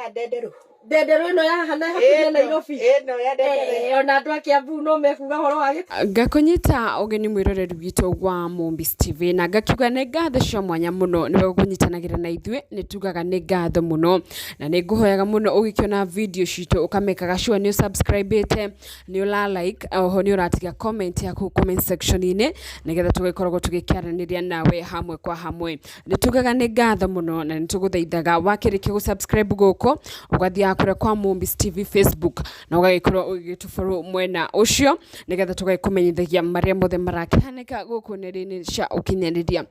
Ya Ndenderũ. Ndenderũ ĩno ya haha na hakuhĩ na Nairobi. Ĩno ya Ndenderũ. Ona andũ a Kiambu no mekuga ũhoro wa gĩ Ngakũnyita ũgeni mwĩroreri witũ wa Mombis TV na ngakiuga nĩ ngatho cia mwanya mũno nĩwe kũnyitanagĩra na ithuĩ. Nĩ tugaga nĩ ngatho mũno na nĩ ngũhoyaga mũno ũgĩkĩona video citũ ũkamekaga sure nĩ ũsubscribĩte, nĩ ũra like, oho nĩ ũratiga comment yaku comment section-inĩ nĩgetha tũgĩkoragwo tũgĩkĩaranĩria nawe hamwe kwa hamwe. Nĩ tugaga nĩ ngatho mũno na nĩ tũgũthaithaga wakĩrĩkia gũ subscribe gũkũ ũgathiaga kũrĩa kwa Mombis TV Facebook na ũgagĩkorwo ũgĩgĩtũ mwena ũcio nĩgetha tũgagĩkũmenyithagia marĩa mothe marakĩhanĩka gũkũ nenda-inĩ cia ũkinyanĩria.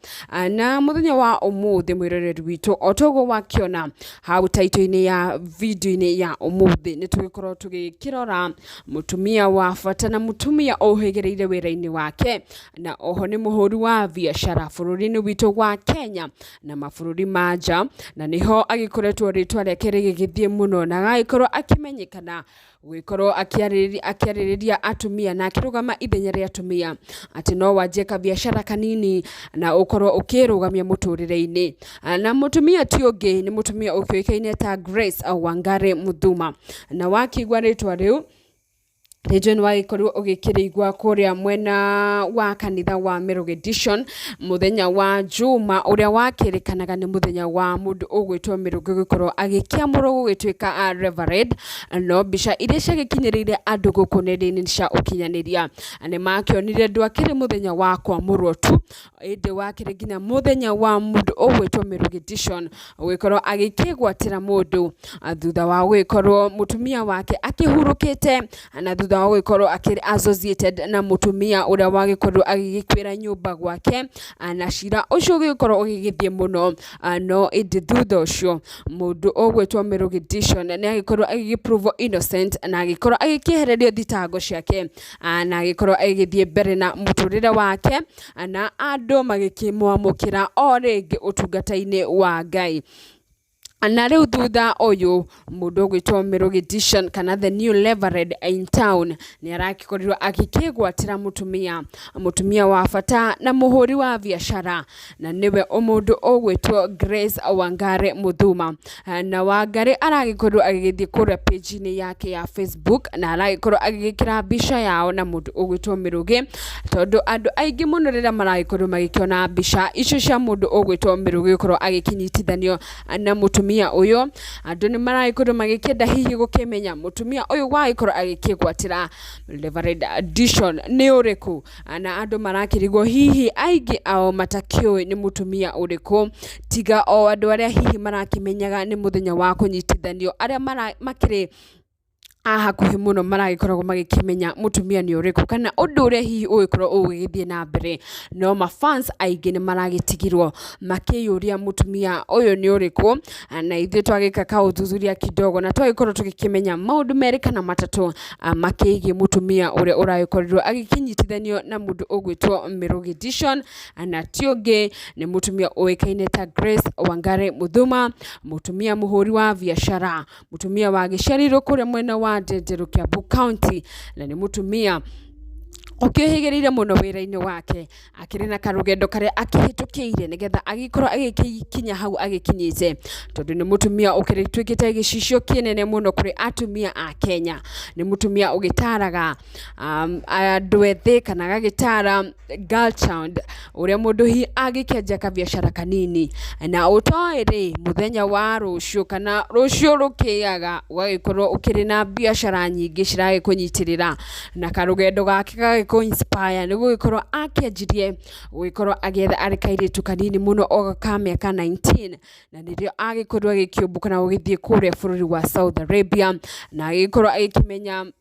Na mũthenya wa ũmũthĩ, mwĩroreri witũ, o toguo wakĩona hau title-inĩ ya video-inĩ ya ũmũthĩ, nĩ tũgĩkorwo tũgĩkĩrora mũtumia wa bata na mũtumia ũhĩgĩrĩire wĩra-inĩ wake, na oho nĩ mũhũri wa biacara bũrũri-inĩ witũ wa Kenya na mabũrũri ma nja, na nĩho agĩkoretwo rĩtwa rĩake rĩgĩgĩthiĩ mũno na agagĩkorwo akĩmenyekana gũgĩkorwo akĩarĩrĩria atumia na akĩrũgama ithenya rĩa atumia atĩ no wanjie kabiacara kanini na ũkorwo ũkĩrũgamia mũtũrĩre-inĩ. Na mũtumia ti ũngĩ, nĩ mũtumia ũkĩũĩkaine ta Grace Wangari Muthuma. Na wakĩigua rĩtwa rĩu rĩngĩ nĩ wagĩkorirwo ũgĩkĩrĩigua kũrĩa mwena wa kanitha wa Meru Edition mũthenya wa Juma ũrĩa wakĩrĩkanaga nĩ mũthenya wa mũndũ ũgwĩtwo Mĩrũgĩ gũkorwo agĩkĩamũrwo gũgĩtuĩka reverend. No mbica iria ciagĩkinyĩrĩire andũ gũkũ nenda-inĩ cia ũkinyanĩria nĩ makĩonire ndwakĩrĩ mũthenya wa kwamũrwo tu, ĩndĩ wakĩrĩ nginya mũthenya wa mũndũ ũgwĩtwo Mĩrũgĩ Edition gũgĩkorwo agĩkĩgwatĩra mũndũ thutha wa gũgĩkorwo mũtumia wake akĩhurũkĩte na thutha wa gũgĩkorwo akĩrĩ associated na mũtumia ũrĩa wagĩkorirwo agĩgĩkuĩra nyũmba gwake, na cira ũcio ũgĩkorwo ũgĩgĩthiĩ mũno. No ĩndĩ thutha ũcio mũndũ ũgwĩtwo Mĩrũgĩ Edition nĩ agĩkorirwo agĩgĩ prove innocent na agĩkorwo agĩkĩehererio thitango ciake na agĩkorwo agĩgĩthiĩ mbere na mũtũrĩre wake na andũ magĩkĩmwamũkĩra o rĩngĩ ũtungata-inĩ wa Ngai. Na rĩu thutha ũyũ mũndũ ũgwĩtwo Mĩrũgĩ Edition kana the new reverend in town nĩ arakĩkorirwo agĩkĩgwatĩra mũtumia wa bata na mũhũri wa biacara, na nĩwe mũndũ ũgwĩtwo Grace Wangari Muthuma. Na Wangari aragĩkorirwo agĩgĩthiĩ kũrĩa page-inĩ yake ya Facebook na aragĩkorwo agĩgĩkĩra mbica yao na mũndũ ũgwĩtwo Mĩrũgĩ, tondũ andũ aingĩ mũno rĩrĩa maragĩkorwo magĩkĩona mbica icio cia mũndũ ũgwĩtwo Mĩrũgĩ gũkorwo agĩkĩnyitithanio na mũtumia ũyũ, andũ nĩ maragĩkorwo magĩkĩenda hihi gũkĩmenya mũtumia ũyũ wagĩkorwo agĩkĩgwatĩra Reverend Dishon nĩ ũrĩkũ, na andũ marakĩrigwo hihi aingĩ ao matakĩũĩ nĩ mũtumia ũrĩkũ, tiga o andũ arĩa hihi marakĩmenyaga nĩ mũthenya wa kũnyitithanio, arĩa makĩrĩ a hakuhĩ mũno maragĩkoragwo magĩkĩmenya mũtumia nĩ ũrĩkũ kana ũndũ ũrĩa hihi ũgĩkorwo ũgĩgĩthiĩ na mbere. No mafans aingĩ nĩ maragĩtigirwo makĩyũria mũtumia ũyũ nĩ ũrĩkũ, na ithuĩ twagĩka kaũthuthuria kidogo na twagĩkorwo tũgĩkĩmenya maũndũ merĩ kana matatũ makĩgiĩ mũtumia ũrĩa ũragĩkorirwo agĩkĩnyitithanio na mũndũ ũgwĩtwo Mĩrũgĩ Dishon, na ti ũngĩ nĩ mũtumia ũĩkaine ta Grace Wangari Muthuma, mũtumia mũhũri wa biacara, mũtumia wagĩciarĩirwo kũrĩa mwena wa Ndenderũ, Kiambu County, na nĩ mũtumia ũkĩũhĩgĩrĩire mũno wĩra-inĩ wake, akĩrĩ na karũgendo karĩa akĩhĩtũkĩire nĩgetha agĩkorwo agĩkinya hau agĩkinyĩte, tondũ nĩ mũtumia ũkĩtuĩkĩte gĩcicio kĩnene mũno kũrĩ atumia a Kenya. Nĩ mũtumia ũgĩtaraga andũ ethĩ kana agagĩtara girl child ũrĩa mũndũ hihi angĩkĩanjia kabiacara kanini na ũtoĩ rĩ mũthenya wa rũciũ kana rũciũ rũkĩaga ũgagĩkorwo ũkĩrĩ na biacara nyingĩ ciragĩkũnyitĩrĩra, na karũgendo gake gagĩkũ inspire nĩ gũgĩkorwo akĩanjirie gũgĩkorwo agĩetha arĩ kairĩtu kanini mũno o ka mĩaka 19, na nĩrĩo agĩkorirwo agĩkĩũmbũka na gũgĩthiĩ kũrĩa bũrũri wa Saudi Arabia na agĩkorwo agĩkĩmenya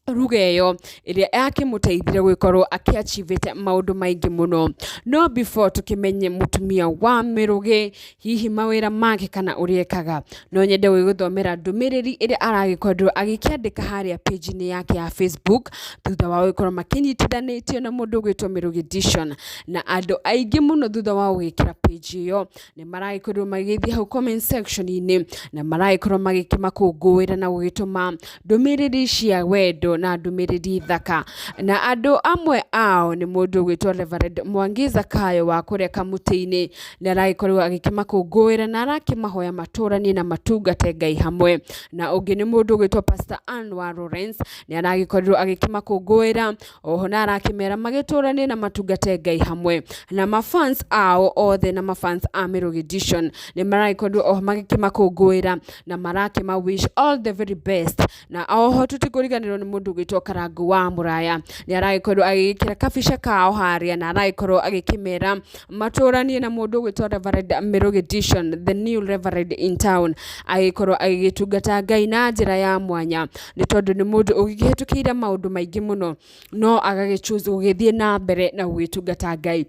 ruga ĩyo ĩrĩa yakĩmũteithirie gũgĩkorwo akĩachivĩte maũndũ maingĩ mũno. No before tũkĩmenye mũtumia wa Mĩrũgĩ hihi mawĩra make kana ũrĩa ekaga, no nyende gũgĩgũthomera ndũmĩrĩri ĩrĩa aragĩkorirwo agĩkĩandĩka harĩa page-inĩ yake ya Facebook thutha wa gũgĩkorwo makĩnyitithanĩtio na mũndũ ũgwĩtwo Mĩrũgĩ Dishon. Na andũ aingĩ mũno thutha wa gũgĩkĩra page ĩyo nĩ maragĩkorirwo magĩthiĩ hau comment section-inĩ na maragĩkorwo magĩkĩmakũngũĩra na gũgĩtũma ndũmĩrĩri cia wendo. na ndũmĩrĩri thaka, na andũ amwe ao nĩ mũndũ ũgwĩtwo Reverend Mwangi Zakayo wa kũrĩa Kamũtĩ-inĩ, nĩ aragĩkorirwo agĩkĩmakũngũĩra na arakĩmahoya matũranie na matungate Ngai hamwe. Na ũngĩ nĩ mũndũ ũgwĩtwo Pastor Ann wa Lawrence, nĩ aragĩkorirwo agĩkĩmakũngũĩra oho na arakĩmera magĩtũranie na matungate Ngai hamwe. Na mafans ao othe na mafans a Mĩrũgĩ Edition nĩ maragĩkorirwo oho magĩkĩmakũngũĩra na marakĩma wish all the very best. Na oho tũtikũriganĩrwo nĩ mũndũ ũgwĩtwo Karangũ wa Mũraya, nĩ aragĩkorirwo agĩgĩkĩra kabica kao harĩa na aragĩkorwo agĩkĩmera matũranie na mũndũ ũgwĩtwo Reverend Mĩrũgĩ Edition, the new Reverend in town, agĩkorwo agĩgĩtungata Ngai na njĩra ya mwanya, nĩ tondũ nĩ mũndũ ũgĩkĩhĩtũkĩire maũndũ maingĩ mũno no agagĩ choose gũgĩthiĩ na mbere na gũgĩtungata Ngai.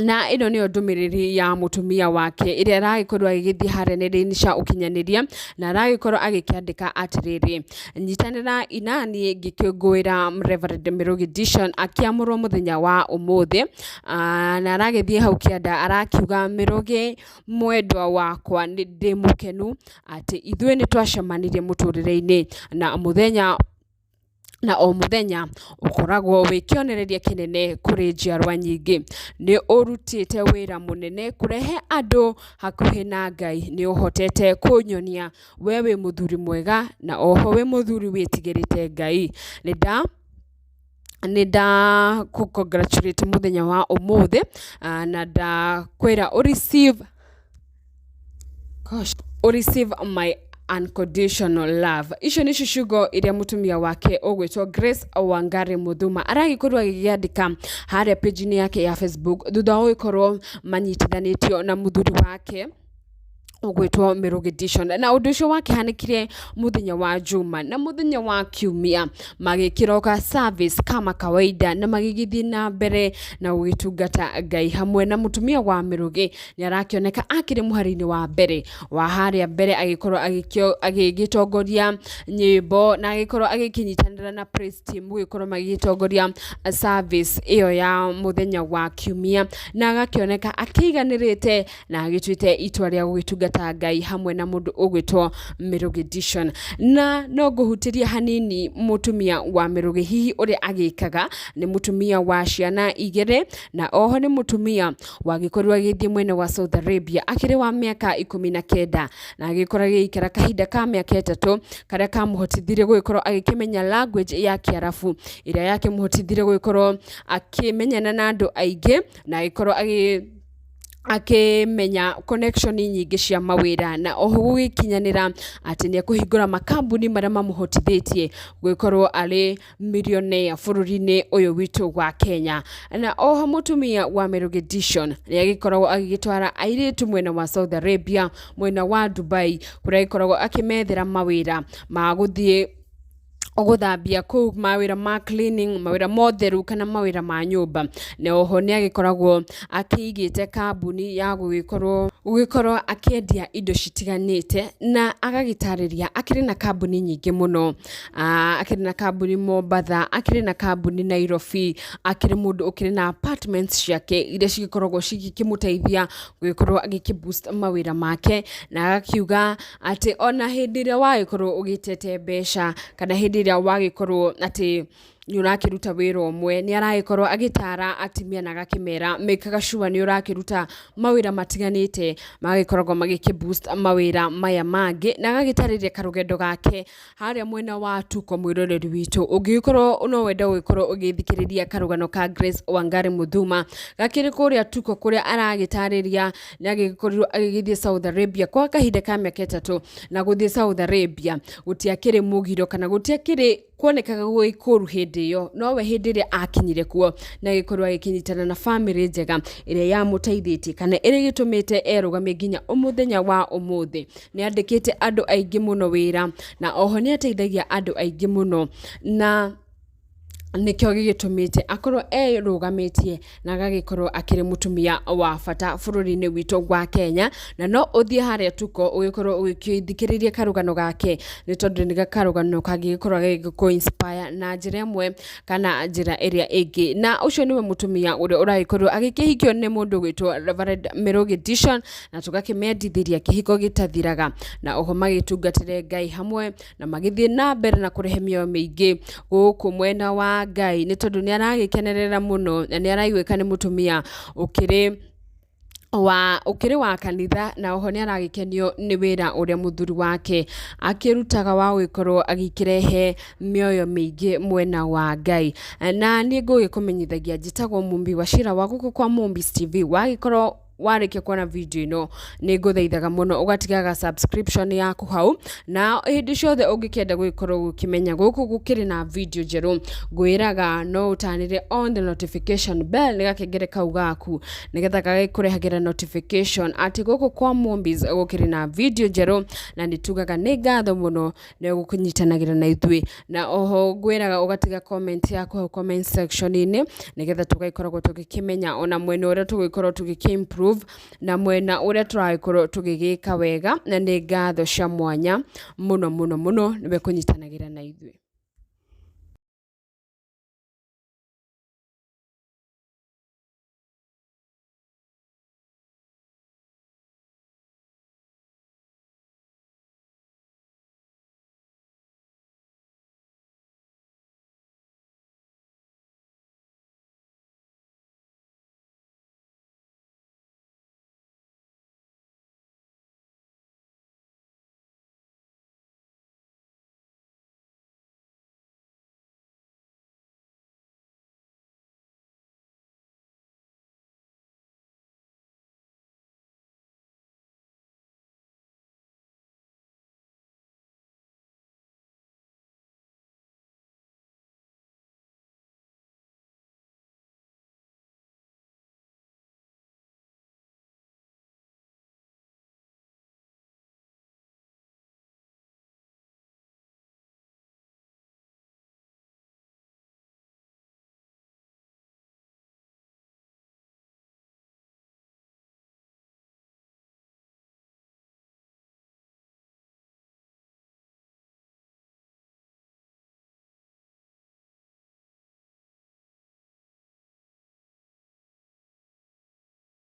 Na ĩno nĩyo ndũmĩrĩri ya mũtumia wake ĩrĩa aragĩkorwo agĩgĩthiĩ harĩa nenda-inĩ cia ũkinyanĩria na aragĩkorwo agĩkĩandĩka atĩrĩrĩ, nyitanĩra inani ngĩkũngũĩra Reverend Mĩrũgĩ Dishon akĩamũrwo mũthenya wa ũmũthĩ. Na aragĩthiĩ hau kĩanda arakiuga, Mĩrũgĩ mwendwa wakwa, nĩ ndĩ mũkenu atĩ ithuĩ nĩ twacemanirie mũtũrĩre-inĩ na mũthenya na o mũthenya ũkoragwo wĩ kĩonereria kĩnene kũrĩ njiarwa nyingĩ. Nĩ ũrutĩte wĩra mũnene kũrehe andũ hakuhĩ na Ngai. Nĩ ũhotete kũnyonia we wĩ mũthuri mwega na oho wĩ mũthuri wĩtigĩrĩte Ngai. Nĩ nda kũ congratulate mũthenya wa ũmũthĩ na ndakwĩra ũ receive, gosh, ũ receive my unconditional love. Icio nĩcio ciugo iria mũtumia wake ũgwĩtwo Grace Wangari Muthuma aragĩkorwo agĩkĩandĩka harĩa page-inĩ yake ya Facebook thutha wa gũgĩkorwo manyitithanĩtio na mũthuri wake ũgwĩtwo Mĩrũgĩ Dishon. Na ũndũ ũcio wakĩhanĩkire mũthenya wa Juma, na mũthenya wa Kiumia magĩkĩroka service kama kawaida na magĩgĩthiĩ na mbere na gũgĩtungata Ngai hamwe. Na mũtumia wa Mĩrũgĩ nĩ arakĩoneka akĩrĩ mũhari-inĩ wa mbere wa harĩa mbere agĩkorwo agĩgĩtongoria nyĩmbo na agĩkorwo agĩkĩnyitanĩra na praise team gũgĩkorwo magĩgĩtongoria service ĩyo ya mũthenya wa Kiumia, na agakĩoneka akĩiganĩrĩte na agĩtuĩte itua rĩa gũgĩtungata Ngai hamwe na mũndũ ũgwĩtwo Mĩrũgĩ Dishon. Na no ngũhutĩria hanini mũtumia wa Mĩrũgĩ hihi ũrĩa agĩkaga. Nĩ mũtumia wa ciana igĩrĩ na oho nĩ mũtumia wagĩkorirwo agĩthiĩ mwena wa Saudi Arabia akĩrĩ wa mĩaka 19, na agĩkorwo agĩikara kahinda ka mĩaka 3 karĩa kamũhotithirie gũgĩkorwo agĩkĩmenya language ya Kĩarabu ĩrĩa yakĩmũhotithirie gũgĩkorwo akĩmenyana na andũ aingĩ na agĩkorwo akĩmenya connection nyingĩ cia mawĩra, na oho gũgĩkinyanĩra atĩ nĩ ekũhingũra makambuni marĩa mamũhotithĩtie gũgĩkorwo arĩ millionaire bũrũri-inĩ ũyũ witũ wa Kenya. Na oho mũtumia wa Mĩrũgĩ Dishon nĩ agĩkoragwo agĩgĩtwara airĩtu mwena wa Saudi Arabia, mwena wa Dubai, kũrĩa agĩkoragwo akĩmethera mawĩra ma gũthiĩ gũthambia kũu, mawĩra ma cleaning, mawĩra ma ũtheru kana mawĩra ma nyũmba. Na oho nĩ agĩkoragwo akĩigĩte kambuni ya gũgĩkorwo akĩendia indo citiganĩte, na agagĩtarĩria akĩrĩ na kambuni nyingĩ mũno. Akĩrĩ na kambuni Mombatha, akĩrĩ na kambuni Nairobi, akĩrĩ mũndũ ũkĩrĩ na apartments ciake iria cigĩkoragwo cigĩkĩmũteithia gũgĩkorwo agĩkĩ boost mawĩra make. Na agakiuga atĩ ona hĩndĩ ĩrĩa wagĩkorwo ũgĩtete mbeca kana hĩndĩ ĩrĩa wagĩkorwo atĩ nĩ ũrakĩruta wĩra ũmwe, nĩ aragĩkorwo agĩtara atumia na agakĩmera mekaga sure nĩ ũrakĩruta mawĩra matiganĩte magĩkoragwo magĩkĩ boost mawĩra maya mangĩ. Na agagĩtarĩria karũgendo gake harĩa mwena wa Tuko. Mwĩroreri witũ, ũngĩgĩkorwo no wende gũgĩkorwo ũgĩthikĩrĩria karũgano ka Grace Wangari Muthuma gakĩrĩ kũrĩa Tuko, kũrĩa aragĩtarĩria nĩ agĩkorirwo agĩgĩthiĩ Saudi Arabia kwa kahinda ka mĩaka 3, na gũthiĩ Saudi Arabia gũtiakĩrĩ mũgiro kana gũtiakĩrĩ kuonekaga gwĩ kũru hĩndĩ ĩyo, nowe hĩndĩ ĩrĩa akinyire kuo na agĩkorwo agĩkĩnyitana na bamĩrĩ njega ĩrĩa yamũteithĩtie kana ĩrĩa ĩgĩtũmĩte erũgamie nginya mũthenya wa ũmũthĩ. Nĩ andĩkĩte andũ aingĩ mũno wĩra na oho nĩ ateithagia andũ aingĩ mũno, na Nĩkĩo gĩgĩtũmĩte akorwo erũgamĩtie na agagĩkorwo akĩrĩ mũtumia wa bata bũrũri-inĩ witũ wa Kenya. Na no ũthiĩ harĩa tuko ũgĩkorwo ũgĩkĩthikĩrĩria karũgano gake, nĩ tondũ nĩ karũgano kangĩgĩkorwo gagĩkũ inspire na njĩra ĩmwe kana njĩra ĩrĩa ĩngĩ. Na ũcio nĩwe mũtumia ũrĩa ũragĩkorwo agĩkĩhikio nĩ mũndũ ũgwĩtwo Reverend Mirugi Dishon, na tũgakĩmendithĩria kĩhiko gĩtathiraga, na oho magĩtungatĩre Ngai hamwe na magĩthiĩ na mbere na kũrehe mĩoyo mĩingĩ gũkũ mwena wa Ngai, nĩ tondũ nĩ aragĩkenerera mũno na nĩ araiguĩka nĩ mũtumia ũkĩrĩ wa kanitha. Na oho nĩ aragĩkenio nĩ wĩra ũrĩa mũthuri wake akĩrutaga wa gũgĩkorwo agĩkĩrehe mĩoyo mĩingĩ mwena wa Ngai. Na niĩ ngũgĩkũmenyithagia njĩtagwo Mumbi wa Cira wa gũkũ kwa Mumbis TV. Wagĩkorwo warĩkia kuona video ĩno, nĩ ngũthaithaga mũno ũgatigaga subscription yaku hau, na hĩndĩ ciothe ũngĩkĩenda gũgĩkorwo ũkĩmenya gũkũ gũkĩrĩ na video njerũ, ngwĩraga no ũtanĩre on the notification bell, nĩ gakengere kau gaku, nĩgetha gagĩkũrehagĩra notification atĩ gũkũ kwa Mumbis gũkĩrĩ na video njerũ. Na nĩ tugaga nĩ ngatho mũno nĩ gũkũnyitanagĩra na ithuĩ. Na oho ngwĩraga ũgatiga comment yaku hau comment section-inĩ, nĩgetha tũgagĩkoragwo tũgĩkĩmenya ona mwena ũrĩa tũgũgĩkorwo tũgĩkĩ improve na mwena ũrĩa tũragĩkorwo tũgĩgĩka wega. Na nĩ ngatho cia mwanya mũno mũno mũno nĩwe kũnyitanagĩra na ithuĩ.